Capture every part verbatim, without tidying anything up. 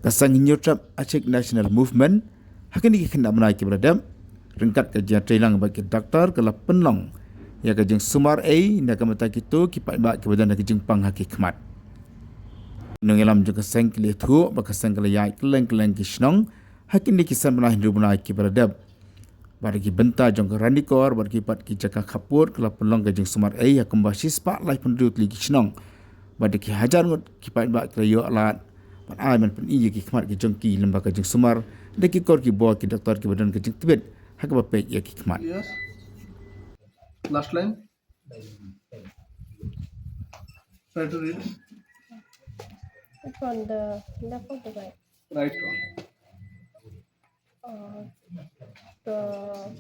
Ka seng Hynñiewtrep Achik National Movement ha kine ki khyndai bnai kiba la dep, ryngkat ka jingïatreilang bad ki doktor, ka la pynlong ïa ka jingsumar ei na ka bynta kito ki paidbah kiba don ha ki jingpang ha ki khmat. Ki nongïalam jong ka seng ki la ïathuh ba ka seng ka la ïaid kylleng kylleng ki shnong ha kine ki san bnai hynriew bnai kiba la dep. Bad da ki bynta jong ka Ranikor bad ki pat ki jaka khappud, ka la pynlong ka jingsumar ei ha kumba shispah laiphew hynriew tylli ki shnong. Bad da ki hajar ngut ki paidbah ki la ïoh lad ban ai ban pyni ïa ki khmat ki jong ki lyngba ka jingsumar da ki kor ki bor ki doktor kiba don ka jingtbit ha kaba peit ïa ki khmat. Yes. Last line. Try to read. It's on the left or the right? Right one. Uh, the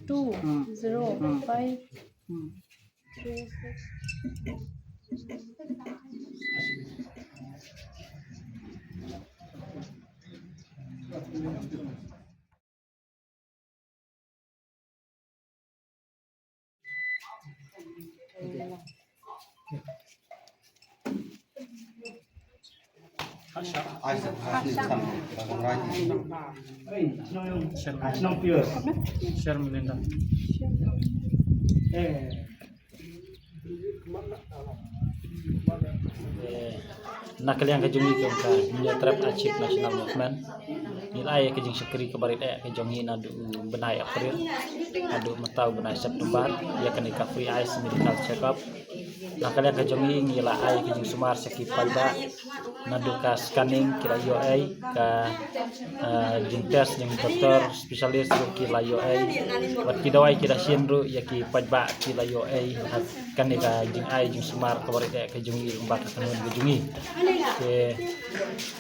two, hmm, zero, hmm, five, hmm, three, six. Na ka liang ka jong ngi kum ka Hynñiewtrep Achik National Movement, ngi la ai ka jingshakri kaba rit eh ka jong ngi naduh u bnai April haduh mynta u bnai September ïa kane ka free eyes medical check up. Na ka liang ka jong ngi ngi la ai ka jingsumar sha ki paidbah, naduh ka scanning ki la ïoh ei, ka, eh, jingtest jong doktor specialist ruh ki la ïoh ei, bad ki dawai ki dashin ruh ïa ki paidbah ki la ïoh ei ha kane ka jingai jingsumar kaba rit eh ka jong ngi lyngba ka kynhun ka jong ngi. Te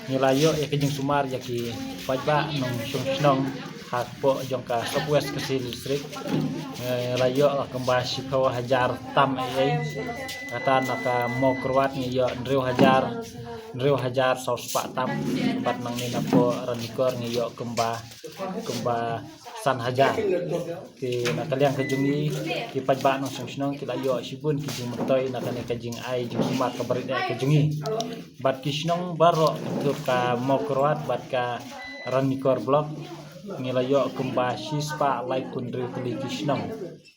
ngi la ïoh ïa ka jingsumar ïa ki paidbah nongshong shnong hapoh jong ka South West Khasi Hills District. Ngi la ïoh la kumba shiphew hajar tam ei ei. Kata na ka Mawkyrwat ngi ïoh hynriew hajar, hynriew hajar saw spah tam. Bad nangne napoh Ranikor ngi ïoh kumba, kumba san hajar. Te na ka liang ka jong ngi ki paidbah nongshong shnong ki la ïoh shibun ki jingmyntoi na kane ka jingai jingsumar kaba rit eh ka jong ngi. Bad ki shnong baroh, kito ka Mawkyrwat bad ka Ranikor Block, ngi la ïoh kumba shispah laiphew hynriew tylli ki shnong.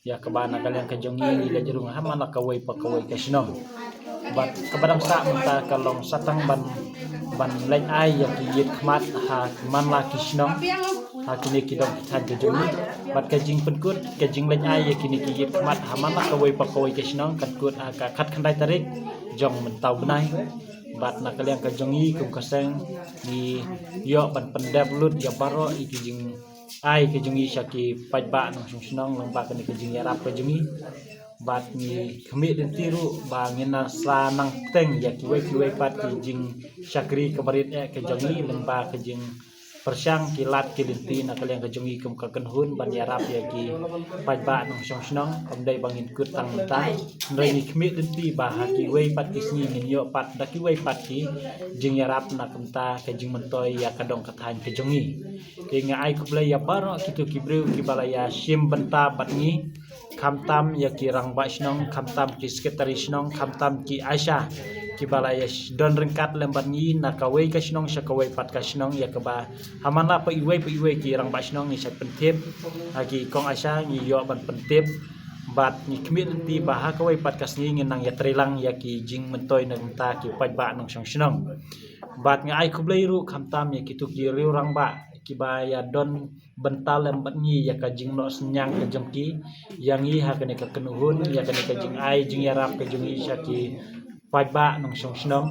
Ïa kaba na ka liang ka jong ngi ngi leit rung ha man la kawei pa kawei ka shnong. Bad kaba dang sah mynta ka long sa tang ban, ban leit ai ïa ki ïit khmat ha man la ki shnong ha kine ki dong ki thaiñ ka jong ngi. Bad ka jingpynkut ka jingleit ai ïa kine ki ïit khmat ha man la kawei pa kawei ka shnong kan kut ha ka khatkhyndai tarik jong mynta u bnai. Bad na ka liang ka jong ngi kum ka seng ngi ïoh ban pyndep lut ïa baroh ïa ki jing ai ka jong ngi sha ki paidbah nongshong shnong lyngba kane ka jingïarap ka jong ngi. Bad ngi khmih lynti ruh ba ngin sa nang bteng ïa kiwei kiwei pat ki jingshakri kaba rit eh ka jong ngi lyngba ka jingpyrshang ki lad ki lynti na ka liang ka jong ngi kum ka kynhun ban ïarap ïa ki paidbah nongshong shnong. Kam dei ba ngin kut tang mynta, hynrei ngi khmih lynti ba ha kiwei pat ki sngi ngin ïoh pat da kiwei pat ki jingïarap na ka bynta ka jingmyntoi ïa ka dong ka thaiñ ka jong ngi. Te nga ai khublei ïa baroh kito ki briew kiba la ïa shim bynta bad ngi, khamtam ïa ki rangbah shnong, khamtam ki sekretari shnong, khamtam ki ASHA kiba la ïa sh-, don ryngkat lem bad ngi na kawei ka shnong sha kawei pat ka shnong, ïa kaba ha man la pa iwei pa iwei ki rangbah shnong ngi shait pyntip ha ki kong ASHA ngi ïoh ban pyntip. Bad ngi khmih lynti ba ha kawei pat ka sngi ngin nang ïatreilang ïa ki jingmyntoi na ka bynta ki paidbah nongshong shnong. Bad nga ai khublei ruh khamtam ïa kito ki riew rangbah kiba ïa don bynta lem bad ngi ïa ka jingnoh synñiang ka jong ki ïa ngi ha kane ka kynhun, ïa kane ka jingai jingïarap ka jong ngi sha ki paidbah nongshong shnong.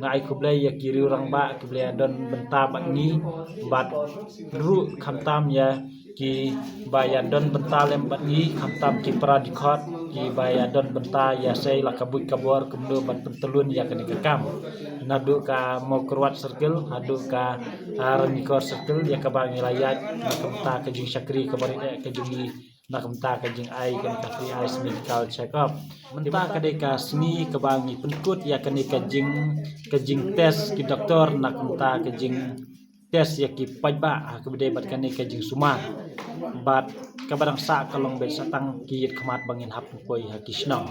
Nga ai khublei ïa ki riew rangbah kiba ïa don bynta bad ngi, bad ruh khamtam ïa kiba ïa don bynta lem bad ngi, khamtam ki para dkhot kiba ïa don bynta ïa sei la ka buit ka bor kumno ban pyntyllun ïa kane ka kam. Naduh ka Mawkyrwat Circle haduh ka, ah, Ranikor Circle, ïa kaba ngi la ïaid na ka bynta ka jingshakri kaba rit eh ka jong ngi na ka bynta ka jingai kane ka free eyes medical check up. Mynta ka dei ka sngi kaba ngi pynkut ïa kane ka jing, ka jingtest ki doktor na ka bynta ka jingtest ïa ki paidbah ha kaba dei bad kane ka jingsumar. Bad kaba dang sah ka long beit sa tang ki ïit khmat ba ngin hap pynpoi ha ki shnong.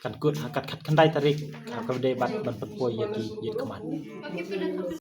Kan kut ha ka khatkhyndai tarik ha kaba dei bad ban pynpoi ïa ki ïit khmat.